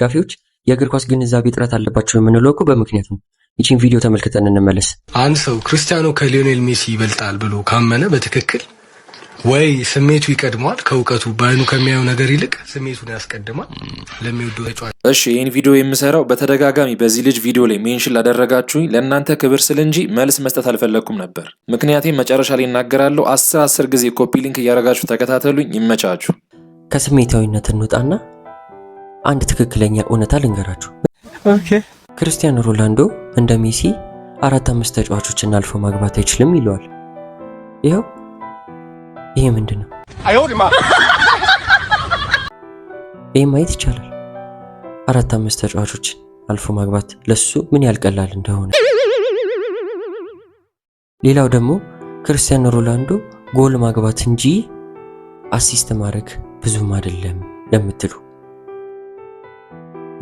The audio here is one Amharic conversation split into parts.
ደጋፊዎች የእግር ኳስ ግንዛቤ እጥረት አለባቸው የምንለው እኮ በምክንያት ነው። ይቺን ቪዲዮ ተመልክተን እንመለስ። አንድ ሰው ክርስቲያኖ ከሊዮኔል ሜሲ ይበልጣል ብሎ ካመነ በትክክል ወይ ስሜቱ ይቀድመዋል ከእውቀቱ፣ በአይኑ ከሚያየው ነገር ይልቅ ስሜቱን ያስቀድማል ለሚወደው ተጫዋች። እሺ፣ ይህን ቪዲዮ የምሰራው በተደጋጋሚ በዚህ ልጅ ቪዲዮ ላይ mention ላደረጋችሁኝ ለእናንተ ክብር ስል እንጂ መልስ መስጠት አልፈለግኩም ነበር። ምክንያቴም መጨረሻ ላይ እናገራለሁ። 10 10 ጊዜ copy link እያደረጋችሁ ተከታተሉኝ። ይመቻችሁ። ከስሜታዊነት እንውጣና አንድ ትክክለኛ እውነታ ልንገራችሁ። ክርስቲያኖ ሮናልዶ እንደ ሜሲ አራት አምስት ተጫዋቾችን አልፎ ማግባት አይችልም ይለዋል። ይኸው ይሄ ምንድን ነው? ይህ ማየት ይቻላል። አራት አምስት ተጫዋቾችን አልፎ ማግባት ለሱ ምን ያህል ቀላል እንደሆነ። ሌላው ደግሞ ክርስቲያኖ ሮናልዶ ጎል ማግባት እንጂ assist ማድረግ ብዙም አይደለም ለምትሉ፣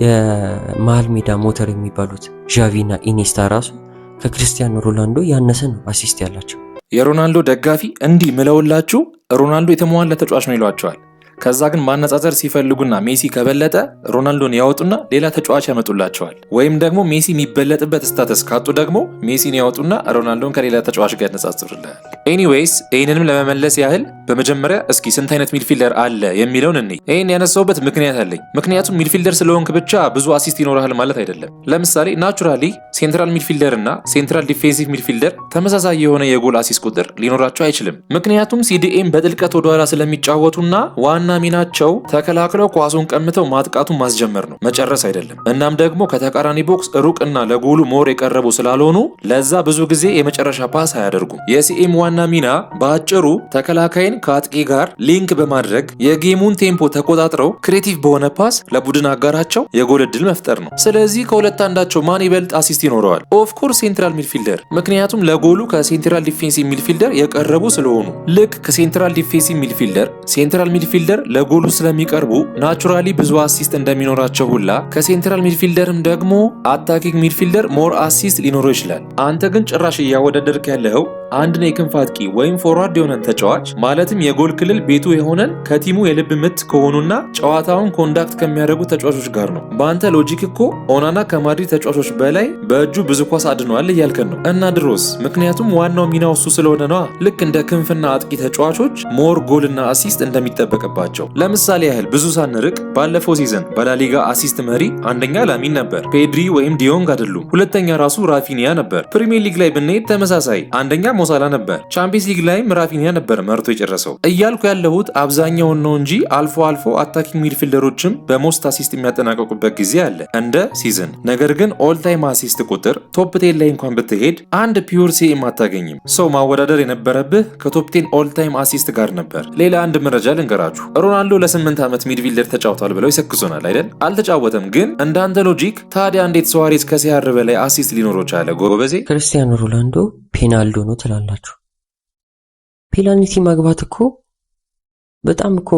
የመሀል ሜዳ ሞተር የሚባሉት ዣቪ እና ኢኔስታ ራሱ ከክርስቲያኖ ሮናልዶ ያነሰ ነው assist ያላቸው። የሮናልዶ ደጋፊ እንዲህ ምለውላችሁ ሮናልዶ የተሟላ ተጫዋች ነው ይሏቸዋል። ከዛ ግን ማነጻጸር ሲፈልጉና ሜሲ ከበለጠ ሮናልዶን ያወጡና ሌላ ተጫዋች ያመጡላቸዋል። ወይም ደግሞ ሜሲ የሚበለጥበት status ካጡ ደግሞ ሜሲን ያወጡና ሮናልዶን ከሌላ ተጫዋች ጋር ያነጻጽሩልሃል። Anyways፣ ይህንንም ለመመለስ ያህል በመጀመሪያ እስኪ ስንት አይነት midfielder አለ የሚለውን እንይ። ይህን ያነሳሁበት ምክንያት አለኝ። ምክንያቱም midfielder ስለሆንክ ብቻ ብዙ assist ይኖርሃል ማለት አይደለም። ለምሳሌ naturally central midfielder እና central defensive midfielder ተመሳሳይ የሆነ የጎል assist ቁጥር ሊኖራቸው አይችልም። ምክንያቱም CDM በጥልቀት ወደኋላ ስለሚጫወቱና ዋና ሚናቸው ተከላክለው ኳሱን ቀምተው ማጥቃቱን ማስጀመር ነው፣ መጨረስ አይደለም። እናም ደግሞ ከተቃራኒ box ሩቅ እና ለጎሉ more የቀረቡ ስላልሆኑ ለዛ ብዙ ጊዜ የመጨረሻ pass አያደርጉም። የ CM ዋና ሚና በአጭሩ ተከላካይን ከአጥቂ ጋር link በማድረግ የ game ኡን tempo ተቆጣጥረው creative በሆነ pass ለቡድን አጋራቸው የጎል እድል መፍጠር ነው። ስለዚህ ከሁለት አንዳቸው ማን ይበልጥ assist ይኖረዋል? Of course central midfielder። ምክንያቱም ለጎሉ ከ central defensive midfielder የቀረቡ ስለሆኑ። ልክ ከ central defensive midfielder central midfielder ለጎሉ ስለሚቀርቡ naturally ብዙ assist እንደሚኖራቸው ሁላ ከ central midfielder ም ደግሞ attacking midfielder more assist ሊኖረው ይችላል። አንተ ግን ጭራሽ እያወዳደርክ ያለኸው አንድን የክንፍ አጥቂ ወይም forward የሆነን ተጫዋች፣ ማለትም የጎል ክልል ቤቱ የሆነን፣ ከ team ኡ የልብ ምት ከሆኑና ጨዋታውን conduct ከሚያደርጉ ተጫዋቾች ጋር ነው። በአንተ logic እኮ ኦናና ከማድሪድ ተጫዋቾች በላይ በእጁ ብዙ ኳስ አድኗል እያልከን ነው። እና ድሮስ፣ ምክንያቱም ዋናው ሚናው እሱ ስለሆነ ነዋ። ልክ እንደ ክንፍና አጥቂ ተጫዋቾች more ጎልና assist እንደሚጠበቅባቸው። ለምሳሌ ያህል ብዙ ሳንርቅ ባለፈው season በላሊጋ assist መሪ አንደኛ ላሚን ነበር፣ ፔድሪ ወይም ዲዮንግ አይደሉም። ሁለተኛ ራሱ ራፊኒያ ነበር። ፕሪሚየር ሊግ ላይ ብንሄድ ተመሳሳይ፣ አንደኛ ሞሳላ ነበር። ቻምፒየንስ ሊግ ላይም ራፊኒያ ነበር መርቶ የጨረሰው። እያልኩ ያለሁት አብዛኛውን ነው እንጂ አልፎ አልፎ attacking midfielder ኦችም በ most assist የሚያጠናቀቁበት ጊዜ አለ እንደ season። ነገር ግን all time assist ቁጥር top 10 ላይ እንኳን ብትሄድ አንድ pure CM አታገኝም። So ማወዳደር የነበረብህ ከ top 10 all time assist ጋር ነበር። ሌላ አንድ መረጃ ልንገራችሁ። ሮናልዶ ለ8 ዓመት midfielder ተጫውቷል ብለው ይሰክሱናል አይደል? አልተጫወተም። ግን እንዳንተ logic ታዲያ እንዴት ሱዋሬዝ ከ CR በላይ assist ሊኖረው ቻለ? ጎበዜ። ክርስቲያኖ ሮናልዶ ፔናልዶ ነው ትላላችሁ። ፔናልቲ ማግባት እኮ በጣም እኮ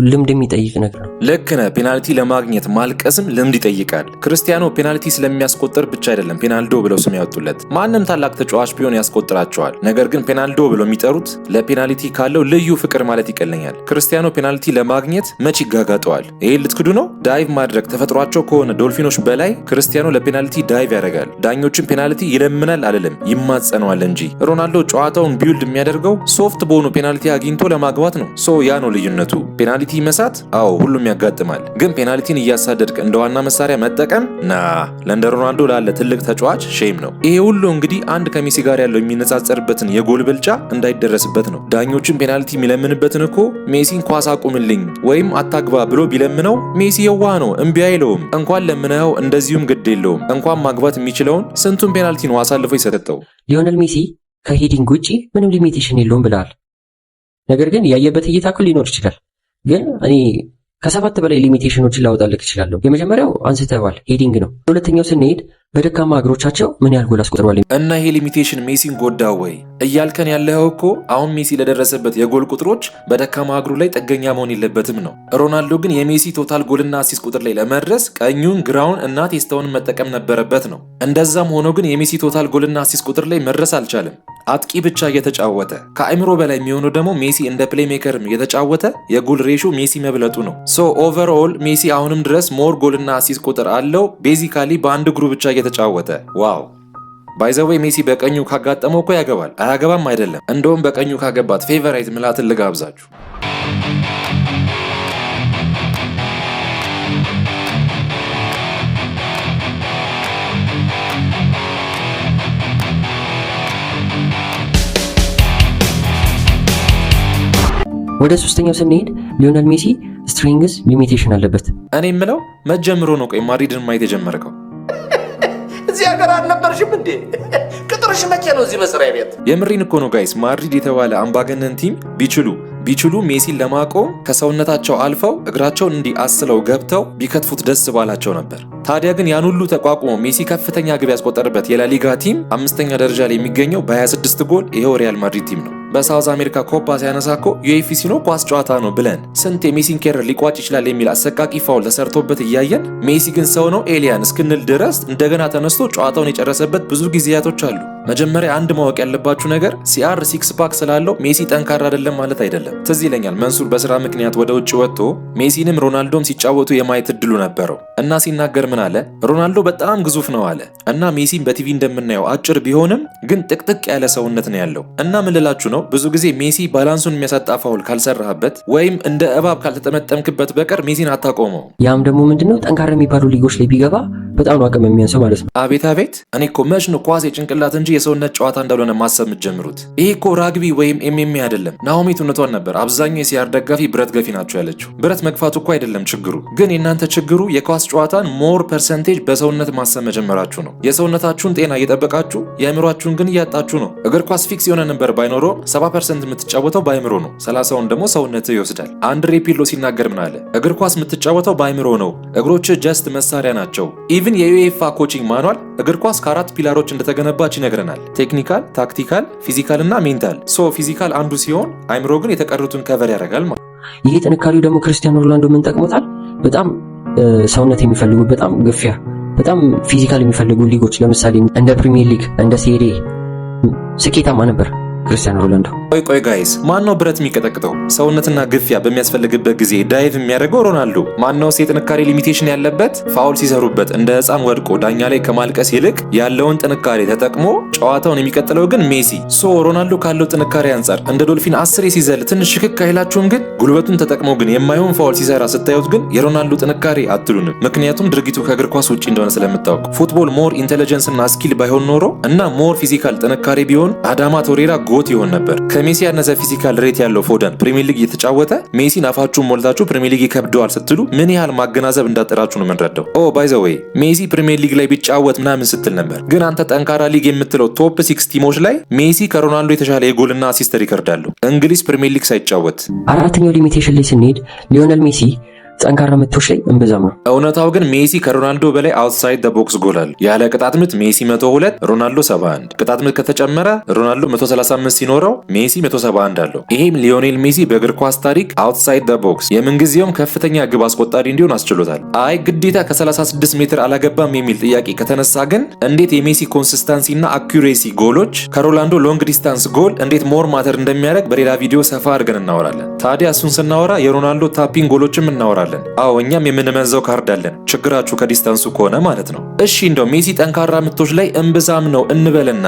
ልምድ የሚጠይቅ ነገር ነው። ልክ ነህ። ፔናልቲ ለማግኘት ማልቀስም ልምድ ይጠይቃል። ክርስቲያኖ ፔናልቲ ስለሚያስቆጥር ብቻ አይደለም ፔናልዶ ብለው ስም ያወጡለት። ማንም ታላቅ ተጫዋች ቢሆን ያስቆጥራቸዋል። ነገር ግን ፔናልዶ ብለው የሚጠሩት ለፔናልቲ ካለው ልዩ ፍቅር ማለት ይቀለኛል። ክርስቲያኖ ፔናልቲ ለማግኘት መች ይጋጋጠዋል? ይሄን ልትክዱ ነው? Dive ማድረግ ተፈጥሯቸው ከሆነ ዶልፊኖች በላይ ክርስቲያኖ ለፔናልቲ dive ያደርጋል። ዳኞችን ፔናልቲ ይለምናል አልልም፣ ይማጸነዋል እንጂ። ሮናልዶ ጨዋታውን build የሚያደርገው soft በሆኑ ፔናልቲ አግኝቶ ለማግባት ነው። So ያ ነው ልዩነቱ። ፔናልቲ መሳት አዎ ሁሉም ያጋጥማል። ግን ፔናልቲን እያሳደድክ እንደ ዋና መሳሪያ መጠቀም nah፣ ለእንደ ሮናልዶ ላለ ትልቅ ተጫዋች shame ነው። ይሄ ሁሉ እንግዲህ አንድ ከሜሲ ጋር ያለው የሚነጻጸርበትን የጎል ብልጫ እንዳይደረስበት ነው። ዳኞችን ፔናልቲ የሚለምንበትን እኮ ሜሲን ኳስ አቁምልኝ ወይም አታግባ ብሎ ቢለምነው ሜሲ የዋህ ነው፣ እምቢ አይለውም። እንኳን ለምነው እንደዚሁም ግድ የለውም። እንኳን ማግባት የሚችለውን ስንቱን ፔናልቲ ነው አሳልፎ የሰጠው። ሊዮነል ሜሲ ከ heading ውጪ ምንም limitation የለውም ብለሃል። ነገር ግን ያየበት እይታ እኮ ሊኖር ይችላል። ግን እኔ ከሰባት በላይ limitation ኦችን ላወጣልህ እችላለሁ። የመጀመሪያው አንስተዋል፣ heading ነው። ሁለተኛው ስንሄድ በደካማ እግሮቻቸው ምን ያህል ጎል አስቆጥረዋል። እና ይሄ limitation ሜሲን ጎዳው ወይ እያልከን ያለኸው እኮ አሁን ሜሲ ለደረሰበት የጎል ቁጥሮች በደካማ እግሩ ላይ ጥገኛ መሆን የለበትም ነው። ሮናልዶ ግን የሜሲ total ጎልና assist ቁጥር ላይ ለመድረስ ቀኙን፣ ግራውን እና ቴስታውን መጠቀም ነበረበት ነው። እንደዛም ሆኖ ግን የሜሲ total ጎልና assist ቁጥር ላይ መድረስ አልቻለም። አጥቂ ብቻ እየተጫወተ ከአእምሮ በላይ የሚሆነው ደግሞ ሜሲ እንደ playmaker ም እየተጫወተ የጎል ratio ሜሲ መብለጡ ነው። So overall ሜሲ አሁንም ድረስ more ጎልና assist ቁጥር አለው። Basically በአንድ እግሩ ብቻ እየተጫወተ። Wow, by the way ሜሲ በቀኙ ካጋጠመው እኮ ያገባል። አያገባም አይደለም። እንደውም በቀኙ ካገባት favorite ምላትን ልጋብዛችሁ። ወደ ሶስተኛው ስንሄድ ሊዮነል ሜሲ strength limitation አለበት። እኔ የምለው መጀምሮ ነው ቆይ ማድሪድን ማየት የጀመርከው? እዚህ ሀገር አልነበርሽም እንዴ? ቅጥርሽ መቼ ነው እዚህ መስሪያ ቤት? የምሬን እኮ ነው guys። ማድሪድ የተባለ አምባገነን team ቢችሉ ቢችሉ ሜሲን ለማቆም ከሰውነታቸው አልፈው እግራቸውን እንዲህ አስለው ገብተው ቢከትፉት ደስ ባላቸው ነበር። ታዲያ ግን ያን ሁሉ ተቋቁሞ ሜሲ ከፍተኛ ግብ ያስቆጠረበት የላሊጋ team አምስተኛ ደረጃ ላይ የሚገኘው በ26 ጎል ይኸው ሪያል ማድሪድ team ነው። በ South America ኮፓ ሲያነሳ እኮ UFC ነው፣ ኳስ ጨዋታ ነው ብለን ስንት የሜሲን career ሊቋጭ ይችላል የሚል አሰቃቂ foul ተሰርቶበት እያየን ሜሲ ግን ሰው ነው alien እስክንል ድረስ እንደገና ተነስቶ ጨዋታውን የጨረሰበት ብዙ ጊዜያቶች አሉ። መጀመሪያ አንድ ማወቅ ያለባችሁ ነገር CR six pack ስላለው ሜሲ ጠንካራ አይደለም ማለት አይደለም። ትዝ ይለኛል መንሱር በስራ ምክንያት ወደ ውጭ ወጥቶ ሜሲንም ሮናልዶም ሲጫወቱ የማየት እድሉ ነበረው እና ሲናገር ምን አለ? ሮናልዶ በጣም ግዙፍ ነው አለ እና ሜሲን በቲቪ እንደምናየው አጭር ቢሆንም ግን ጥቅጥቅ ያለ ሰውነት ነው ያለው። እና ምን ልላችሁ ነው፣ ብዙ ጊዜ ሜሲ balance ኡን የሚያሳጣ foul ካልሰራህበት ወይም እንደ እባብ ካልተጠመጠምክበት በቀር ሜሲን አታቆመው። ያም ደግሞ ምንድነው ጠንካራ የሚባሉ ሊጎች ላይ ቢገባ በጣም ነው አቅም የሚያንሰው ማለት ነው። አቤት አቤት! እኔ እኮ መች ነው ኳስ የጭንቅላት እንጂ የሰውነት ጨዋታ እንዳልሆነ ማሰብ የምትጀምሩት? ይሄ እኮ rugby ወይም MMA አይደለም። ናሆሜት እውነቷን ነበር። አብዛኛው የ CR ደጋፊ ብረት ገፊ ናቸው ያለችው። ብረት መግፋቱ እኮ አይደለም ችግሩ፣ ግን የእናንተ ችግሩ የኳስ ጨዋታን more percentage በሰውነት ማሰብ መጀመራችሁ ነው። የሰውነታችሁን ጤና እየጠበቃችሁ የአእምሯችሁን ግን እያጣችሁ ነው። እግር ኳስ fix የሆነ number ባይኖረውም 70% የምትጫወተው በአእምሮ ነው፣ 30ውን ደግሞ ሰውነት ይወስዳል። አንድሬ ፒርሎ ሲናገር ምን አለ? እግር ኳስ የምትጫወተው በአእምሮ ነው፣ እግሮች just መሳሪያ ናቸው። Even የዩኤፋ coaching manual እግር ኳስ ከአራት pillar ኦች እንደተገነባች ይነግረናል። Technical፣ tactical፣ physical እና mental። So physical አንዱ ሲሆን አይምሮ ግን የተቀሩትን cover ያደርጋል ማለት። ይሄ ጥንካሬው ደግሞ ክርስቲያኖ ሮናልዶ ምን ጠቅሞታል? በጣም ሰውነት የሚፈልጉ፣ በጣም ግፊያ፣ በጣም physical የሚፈልጉ ሊጎች ለምሳሌ እንደ ፕሪሚየር ሊግ፣ እንደ ሴሪ ስኬታማ ነበር ክርስቲያኖ ሮናልዶ። ቆይ ቆይ guys፣ ማን ነው ብረት የሚቀጠቅጠው? ሰውነትና ግፊያ በሚያስፈልግበት ጊዜ dive የሚያደርገው ሮናልዶ። ማነው የጥንካሬ limitation ያለበት? Foul ሲሰሩበት እንደ ሕፃን ወድቆ ዳኛ ላይ ከማልቀስ ይልቅ ያለውን ጥንካሬ ተጠቅሞ ጨዋታውን የሚቀጥለው ግን ሜሲ። So ሮናልዶ ካለው ጥንካሬ አንጻር እንደ ዶልፊን አስሬ ሲዘል ትንሽ ሽክክ አይላችሁም? ግን ጉልበቱን ተጠቅሞ ግን የማይሆን foul ሲሰራ ስታዩት ግን የሮናልዶ ጥንካሬ አትሉንም። ምክንያቱም ድርጊቱ ከእግር ኳስ ውጭ እንደሆነ ስለምታውቁ። Football more intelligence እና skill ባይሆን ኖሮ እና more physical ጥንካሬ ቢሆን አዳማ ቶሬራ GOAT ይሆን ነበር። ከሜሲ ያነሰ physical rate ያለው ፎደን ፕሪሚየር ሊግ እየተጫወተ ሜሲን አፋችሁን ሞልታችሁ ፕሪሚየር ሊግ ይከብደዋል ስትሉ ምን ያህል ማገናዘብ እንዳጠራችሁ ነው የምንረዳው። Oh, by the way, ሜሲ ፕሪሚየር ሊግ ላይ ቢጫወት ምናምን ስትል ነበር። ግን አንተ ጠንካራ ሊግ የምትለው top six team ኦች ላይ ሜሲ ከሮናልዶ የተሻለ የጎልና assist record አለው እንግሊዝ ፕሪሚየር ሊግ ሳይጫወት። አራተኛው limitation ላይ ስንሄድ ሊዮነል ሜሲ ጠንካራ ምቶች ላይ እምብዛም ነው። እውነታው ግን ሜሲ ከሮናልዶ በላይ outside the box ጎል አለው። ያለ ቅጣት ምት ሜሲ 102፣ ሮናልዶ 71። ቅጣት ምት ከተጨመረ ሮናልዶ 135 ሲኖረው ሜሲ 171 አለው። ይሄም ሊዮኔል ሜሲ በእግር ኳስ ታሪክ outside the box የምንጊዜውም ከፍተኛ ግብ አስቆጣሪ እንዲሆን አስችሎታል። አይ ግዴታ ከ36 ሜትር አላገባም የሚል ጥያቄ ከተነሳ ግን እንዴት የሜሲ consistency እና accuracy ጎሎች ከሮናልዶ long distance ጎል እንዴት more matter እንደሚያደርግ በሌላ ቪዲዮ ሰፋ አድርገን እናወራለን። ታዲያ እሱን ስናወራ የሮናልዶ tap-in ጎሎችም እናወራለን። አዎ፣ እኛም የምንመዘው ካርድ አለን። ችግራችሁ ከ distance ኡ ከሆነ ማለት ነው። እሺ፣ እንደው ሜሲ ጠንካራ ምቶች ላይ እምብዛም ነው እንበልና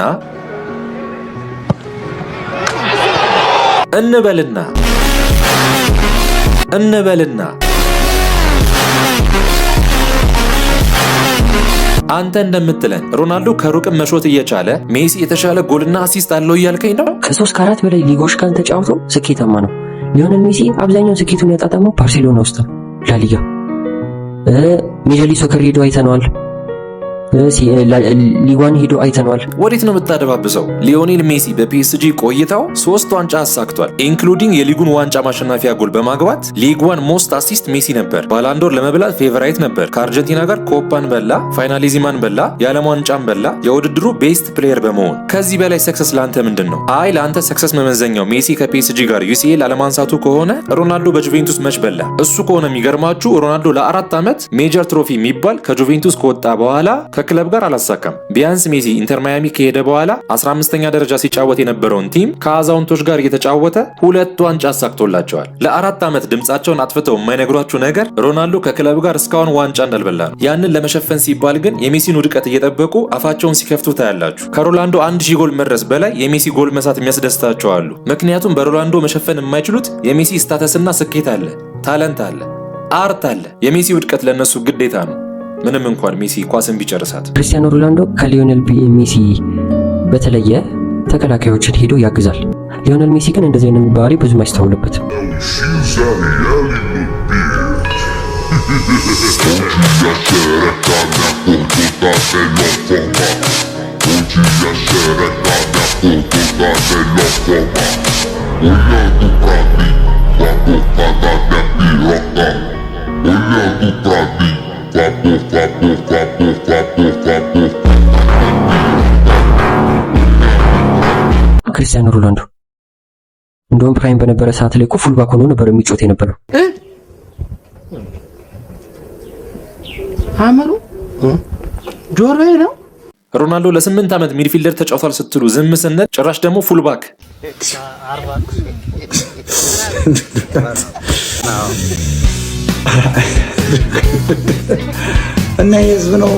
አንተ እንደምትለን ሮናልዶ ከሩቅም መሾት እየቻለ ሜሲ የተሻለ ጎልና assist አለው እያልከኝ ነው? ከሶስት ከአራት በላይ ሊጎች ጋር ተጫውቶ ስኬታማ ነው። ሊዮነል ሜሲ አብዛኛውን ስኬቱን ያጣጣመው ባርሴሎና ውስጥ ነው። ላሊጋ፣ ሜጀር ሊግ ሶከር ሄዶ አይተነዋል። ሊጓን ሄዶ አይተነዋል። ወዴት ነው የምታደባብሰው? ሊዮኔል ሜሲ በፒኤስጂ ቆይታው ሶስት ዋንጫ አሳክቷል። Including የሊጉን ዋንጫ ማሸነፊያ ጎል በማግባት ሊግ ዋን most assist ሜሲ ነበር። ባላንዶር ለመብላት favorite ነበር። ከአርጀንቲና ጋር ኮፓን በላ፣ ፋይናሊዚማን በላ፣ የዓለም ዋንጫን በላ፣ የውድድሩ best player በመሆን። ከዚህ በላይ success ለአንተ ምንድን ነው? አይ፣ ለአንተ success መመዘኛው ሜሲ ከፒኤስጂ ጋር UCL አለማንሳቱ ከሆነ ሮናልዶ በጁቬንቱስ መች በላ? እሱ ከሆነ የሚገርማችሁ ሮናልዶ ለ4 ዓመት major trophy የሚባል ከጁቬንቱስ ከወጣ በኋላ ከክለብ ጋር አላሳካም። ቢያንስ ሜሲ ኢንተር ማያሚ ከሄደ በኋላ 15ኛ ደረጃ ሲጫወት የነበረውን team ከአዛውንቶች ጋር እየተጫወተ ሁለት ዋንጫ አሳክቶላቸዋል። ለ4 ዓመት ድምፃቸውን አጥፍተው የማይነግሯችሁ ነገር ሮናልዶ ከክለብ ጋር እስካሁን ዋንጫ እንዳልበላ ነው። ያንን ለመሸፈን ሲባል ግን የሜሲን ውድቀት እየጠበቁ አፋቸውን ሲከፍቱ ታያላችሁ። ከሮናልዶ 1000 ጎል መድረስ በላይ የሜሲ ጎል መሳት የሚያስደስታቸው አሉ። ምክንያቱም በሮናልዶ መሸፈን የማይችሉት የሜሲ status ና ስኬት አለ፣ talent አለ፣ art አለ። የሜሲ ውድቀት ለእነሱ ግዴታ ነው፣ ምንም እንኳን ሜሲ ኳስን ቢጨርሳት። ክርስቲያኖ ሮናልዶ ከሊዮኔል ሜሲ በተለየ ተከላካዮችን ሄዶ ያግዛል። ሊዮኔል ሜሲ ግን እንደዚህ አይነት ባህሪ ብዙም አይስተዋልበትም። Onde a xereca me acordou da melhor forma. Onde a xereca me acordou da melhor forma. Olhando pra mim, com a boca da minha piroca. Olhando pra mim, com a boca, boca, boca, boca, boca. ክርስቲያኖ ሮናልዶ እንደውም prime በነበረ ሰዓት ላይ እኮ fullback ሆኖ ነበር የሚጫወት የነበረው። አመሩ ጆሮዬ ነው። ሮናልዶ ለ8 ዓመት midfielder ተጫውቷል ስትሉ ዝም ስንል ጭራሽ ደግሞ fullback። እና የህዝብ ነው፣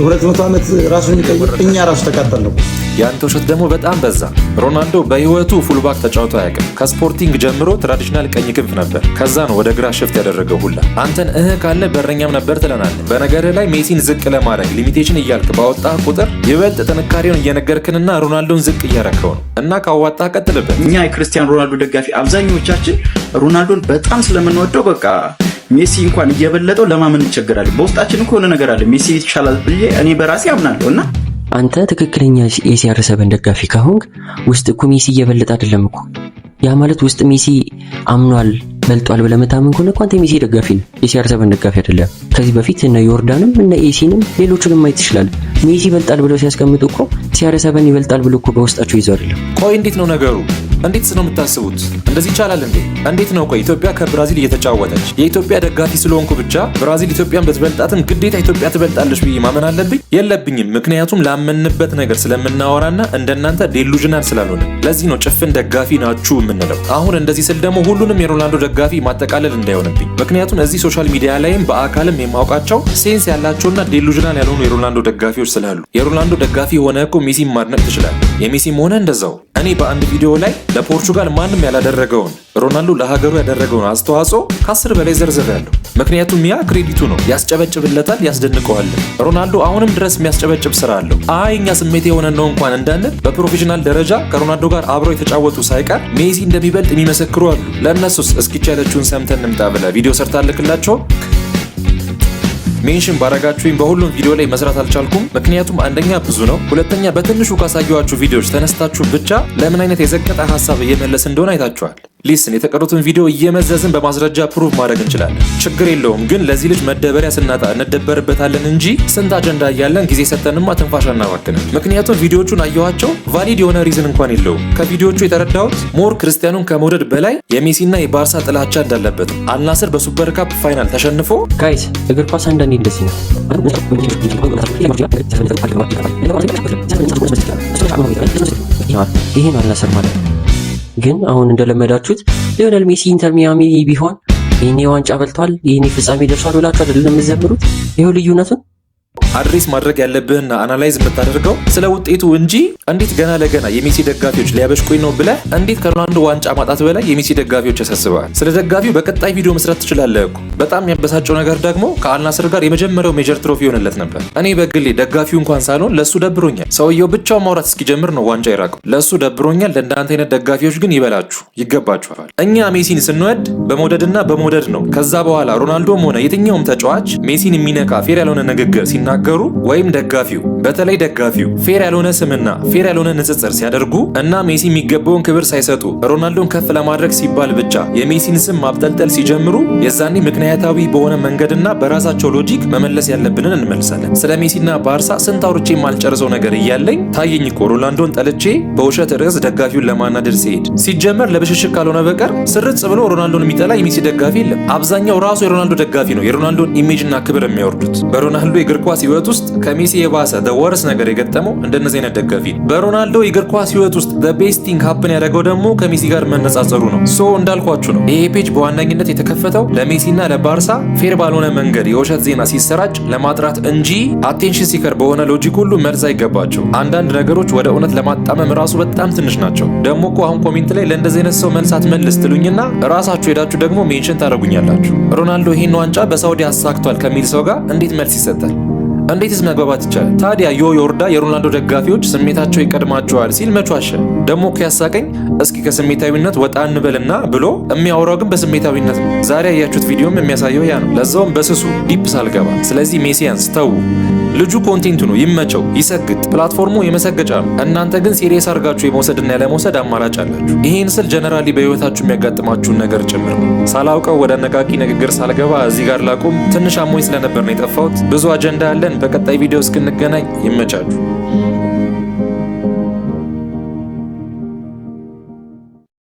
200 ዓመት ራሱን የሚቀይር፣ እኛ ራሱ ተቃጠል ነው። የአንተ ውሸት ደግሞ በጣም በዛ። ሮናልዶ በህይወቱ fullback ተጫውቶ አያውቅም። ከስፖርቲንግ ጀምሮ traditional ቀኝ ክንፍ ነበር። ከዛ ነው ወደ ግራ shift ያደረገው ሁላ። አንተን እህ ካለ በረኛም ነበር ትለናለህ። በነገርህ ላይ ሜሲን ዝቅ ለማድረግ limitation እያልክ ባወጣህ ቁጥር ይበልጥ ጥንካሬውን እየነገርክንና ሮናልዶን ዝቅ እያረከው ነው። እና ካዋጣ ቀጥልበት። እኛ የክርስቲያን ሮናልዶ ደጋፊ አብዛኞቻችን ሮናልዶን በጣም ስለምንወደው በቃ ሜሲ እንኳን እየበለጠው ለማመን እንቸገራለን። በውስጣችን እኮ የሆነ ነገር አለ። ሜሲ ይሻላል ብዬ እኔ በራሴ አምናለሁ እና አንተ ትክክለኛ የ CR7 ደጋፊ ከሆንክ ውስጥ እኮ ሜሲ እየበለጠ አይደለም እኮ። ያ ማለት ውስጥ ሜሲ አምኗል፣ በልጧል ብለህ የምታምን ከሆነ እኮ አንተ የሜሲ ደጋፊ ነህ፣ የ CR7 ደጋፊ አይደለም። ከዚህ በፊት እነ ዮርዳንም እነ ኤሲንም ሌሎቹንም ማየት ትችላለህ። ሜሲ ይበልጣል ብለው ሲያስቀምጡ እኮ CR7 ይበልጣል ብሎ እኮ በውስጣቸው ይዘው አይደለም። ቆይ፣ እንዴት ነው ነገሩ? እንዴትስ ነው የምታስቡት? እንደዚህ ይቻላል እንዴ? እንዴት ነው? ቆይ፣ ኢትዮጵያ ከብራዚል እየተጫወተች የኢትዮጵያ ደጋፊ ስለሆንኩ ብቻ ብራዚል ኢትዮጵያን ብትበልጣትም ግዴታ ኢትዮጵያ ትበልጣለች ብዬ ማመን አለብኝ? የለብኝም። ምክንያቱም ላመንበት ነገር ስለምናወራና እንደናንተ delusional ስላልሆነ። ለዚህ ነው ጭፍን ደጋፊ ናችሁ የምንለው። አሁን እንደዚህ ስል ደግሞ ሁሉንም የሮናልዶ ደጋፊ ማጠቃለል እንዳይሆንብኝ። ምክንያቱም እዚህ social media ላይም በአካልም የማውቃቸው sense ያላቸውና delusional ያልሆኑ የሮናልዶ ደጋፊዎች ስላሉ፣ የሮናልዶ ደጋፊ ሆነ እኮ ሜሲን ማድነቅ ትችላለህ። የሜሲም ሆነ እንደዛው። እኔ በአንድ ቪዲዮ ላይ ለፖርቹጋል ማንም ያላደረገውን፣ ሮናልዶ ለሀገሩ ያደረገውን አስተዋጽኦ ከ10 በላይ ዘርዝሬያለሁ። ምክንያቱም ያ credit ኡ ነው፣ ያስጨበጭብለታል፣ ያስደንቀዋል። ሮናልዶ አሁንም ድረስ የሚያስጨበጭብ ስራ አለው። አይ፣ እኛ ስሜት የሆነ ነው እንኳን እንዳንል በ professional ደረጃ ከሮናልዶ ጋር አብረው የተጫወቱ ሳይቀር ሜሲ እንደሚበልጥ የሚመሰክሩ አሉ። ለእነሱስ እስኪ ያለችውን ሰምተን እንምጣ ብለህ ቪዲዮ ሰርታ ልክላቸው። Mention ባረጋችሁኝ በሁሉም ቪዲዮ ላይ መስራት አልቻልኩም። ምክንያቱም አንደኛ ብዙ ነው፣ ሁለተኛ በትንሹ ካሳየኋችሁ ቪዲዮዎች ተነስታችሁ ብቻ ለምን አይነት የዘቀጠ ሀሳብ እየመለስ እንደሆነ አይታችኋል። Listen፣ የተቀሩትን ቪዲዮ እየመዘዝን በማስረጃ prove ማድረግ እንችላለን። ችግር የለውም። ግን ለዚህ ልጅ መደበሪያ ስናጣ እንደበርበታለን እንጂ ስንት አጀንዳ እያለን ጊዜ ሰተንማ ትንፋሽ አናባክንም። ምክንያቱም ቪዲዮቹን አየኋቸው፣ valid የሆነ reason እንኳን የለውም። ከቪዲዮቹ የተረዳሁት more ክርስቲያኑን ከመውደድ በላይ የሜሲና የባርሳ ጥላቻ እንዳለበት፣ አልናስር በሱፐር ካፕ final ተሸንፎ Guys፣ እግር ኳስ አንዳንዴ እንደዚህ ነው። ይሄ ነው አልናስር ማለት። ግን አሁን እንደለመዳችሁት ሊዮኔል ሜሲ ኢንተር ሚያሚ ቢሆን ይህኔ ዋንጫ በልቷል፣ ይህኔ ፍጻሜ ደርሷል ብላችሁ አይደለም የምትዘምሩት? ይኸው ልዩነቱን። Address ማድረግ ያለብህና analyze የምታደርገው ስለ ውጤቱ እንጂ እንዴት ገና ለገና የሜሲ ደጋፊዎች ሊያበሽቁኝ ነው ብለህ እንዴት ከሮናልዶ ዋንጫ ማጣት በላይ የሜሲ ደጋፊዎች ያሳስበዋል? ስለ ደጋፊው በቀጣይ ቪዲዮ መስራት ትችላለህ እኮ። በጣም የሚያበሳጨው ነገር ደግሞ ከአልናስር ጋር የመጀመሪያው major trophy ይሆንለት ነበር። እኔ በግሌ ደጋፊው እንኳን ሳልሆን ለእሱ ደብሮኛል። ሰውየው ብቻውን ማውራት እስኪጀምር ነው ዋንጫ የራቀው። ለእሱ ደብሮኛል። ለእንዳንተ አይነት ደጋፊዎች ግን ይበላችሁ፣ ይገባችኋል። እኛ ሜሲን ስንወድ በመውደድና በመውደድ ነው። ከዛ በኋላ ሮናልዶም ሆነ የትኛውም ተጫዋች ሜሲን የሚነካ fair ያልሆነ ንግግር ሲናገር ሲነጋገሩ ወይም ደጋፊው፣ በተለይ ደጋፊው fair ያልሆነ ስምና fair ያልሆነ ንጽጽር ሲያደርጉ እና ሜሲ የሚገባውን ክብር ሳይሰጡ ሮናልዶን ከፍ ለማድረግ ሲባል ብቻ የሜሲን ስም ማብጠልጠል ሲጀምሩ የዛኔ ምክንያታዊ በሆነ መንገድና በራሳቸው logic መመለስ ያለብንን እንመልሳለን። ስለ ሜሲና ባርሳ ስንት አውርቼ የማልጨርሰው ነገር እያለኝ ታየኝ እኮ ሮናልዶን ጠልቼ በውሸት ርዕስ ደጋፊውን ለማናደድ ሲሄድ። ሲጀመር ለብሽሽቅ ካልሆነ በቀር ስርጽ ብሎ ሮናልዶን የሚጠላ የሜሲ ደጋፊ የለም። አብዛኛው ራሱ የሮናልዶ ደጋፊ ነው የሮናልዶን image ና ክብር የሚያወርዱት። በሮናልዶ የእግር ኳስ ህይወት ውስጥ ከሜሲ የባሰ worse ነገር የገጠመው እንደነዚህ አይነት ደጋፊ ነው። በሮናልዶ የእግር ኳስ ህይወት ውስጥ best thing happen ያደረገው ደግሞ ከሜሲ ጋር መነጻጸሩ ነው። So እንዳልኳችሁ ነው። ይሄ page በዋነኝነት የተከፈተው ለሜሲና ለባርሳ fair ባልሆነ መንገድ የውሸት ዜና ሲሰራጭ ለማጥራት እንጂ attention seeker በሆነ logic ሁሉ መልስ አይገባቸው። አንዳንድ ነገሮች ወደ እውነት ለማጣመም ራሱ በጣም ትንሽ ናቸው። ደግሞ እኮ አሁን comment ላይ ለእንደዚህ አይነት ሰው መልስ አትመልስ ትሉኝና ራሳችሁ ሄዳችሁ ደግሞ mention ታደርጉኛላችሁ። ሮናልዶ ይህን ዋንጫ በሳውዲ አሳክቷል ከሚል ሰው ጋር እንዴት መልስ ይሰጣል? እንዴትስ መግባባት ይቻላል? ታዲያ ዮ ዮርዳ የሮናልዶ ደጋፊዎች ስሜታቸው ይቀድማቸዋል ሲል መች ዋሸ? ደግሞ እኮ ያሳቀኝ እስኪ ከስሜታዊነት ወጣ እንበልና ብሎ የሚያወራው ግን በስሜታዊነት ነው። ዛሬ ያያችሁት ቪዲዮም የሚያሳየው ያ ነው። ለዛውም በስሱ deep ሳልገባ። ስለዚህ ሜሲያንስ ተዉ። ልጁ content ኡ ነው፣ ይመቸው፣ ይሰግጥ። Platform ኡ የመሰገጫ ነው። እናንተ ግን serious አድርጋችሁ የመውሰድና ያለመውሰድ አማራጭ አላችሁ። ይሄን ስል generally በህይወታችሁ የሚያጋጥማችሁን ነገር ጭምር ነው። ሳላውቀው ወደ አነቃቂ ንግግር ሳልገባ እዚህ ጋር ላቁም። ትንሽ አሞኝ ስለነበር ነው የጠፋሁት። ብዙ አጀንዳ አለን። በቀጣይ ቪዲዮ እስክንገናኝ ይመቻችሁ።